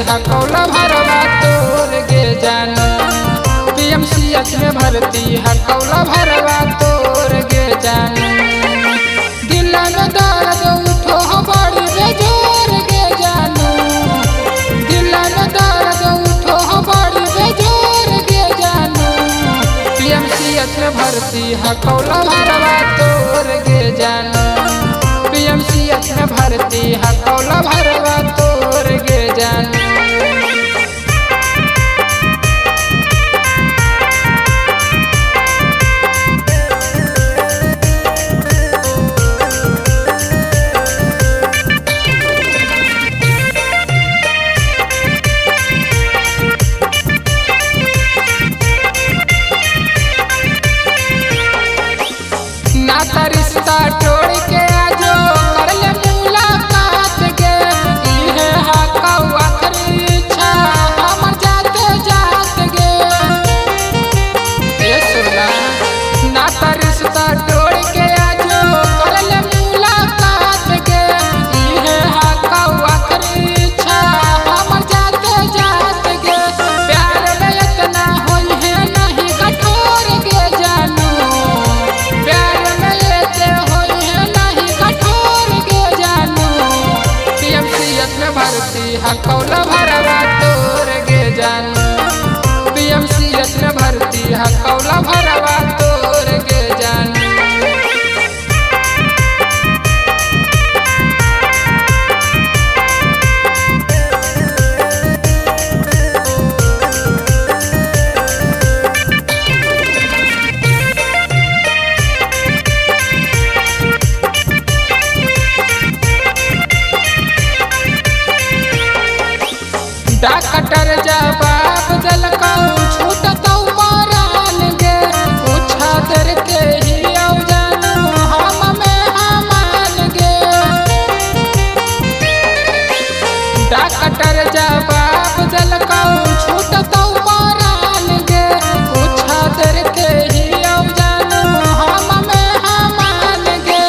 हकौला भरवा तोर गे जानू। पीएमसीएच में भर्ती हकौला भरवा तोर गे जानू। दिल में दर्द उठो हो बड़ी बेजोर गे जानू। दिल में दर्द उठो हो बड़ी बेजोर गे जानू। पीएमसीएच में भर्ती हकौला भरवा तोर गे जानू। पीएमसीएच में भर्ती हकौला भरवा तोर गे जानू। नाता रिश्ता तोड़ के आजो कर ले मुलाकात गे। इहे हकौ आखिरी इच्छा हमर जाते जात गे। ए सुना नाता रिश्ता तोड़ के आजो कर ले मुलाकात गे। इहे हकौ आखिरी इच्छा हमर जाते जात गे। प्यार में इतना होई है नहीं कठोर गे जानू। प्यार में लेते होई है नहीं कठोर गे जानू। पीएमसीएच में भर्ती हकौला भरवा तोर गे जानू। पीएमसीएच में भर्ती हकौला भरवा तोर गे जानू। डॉक्टर जवाब दिलकौ छूटतौ परान गे। पूछा दर के ही औ जानू हम में हमान गे। डॉक्टर जवाब दिलकौ छूटतौ परान गे। पूछा दर के ही औ जानू हम में हमान गे।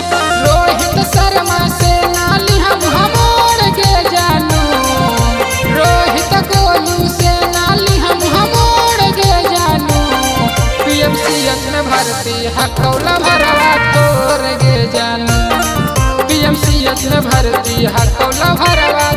रोहित शर्मा से नाली हम हमोड़ गे जानू। रोहित गोलू से नाली हम हमोड़ गे जानू। पीएमसीएच में भर्ती हकौला भरवा तोर गे जानू। पीएमसीएच में भर्ती हकौला भरवा।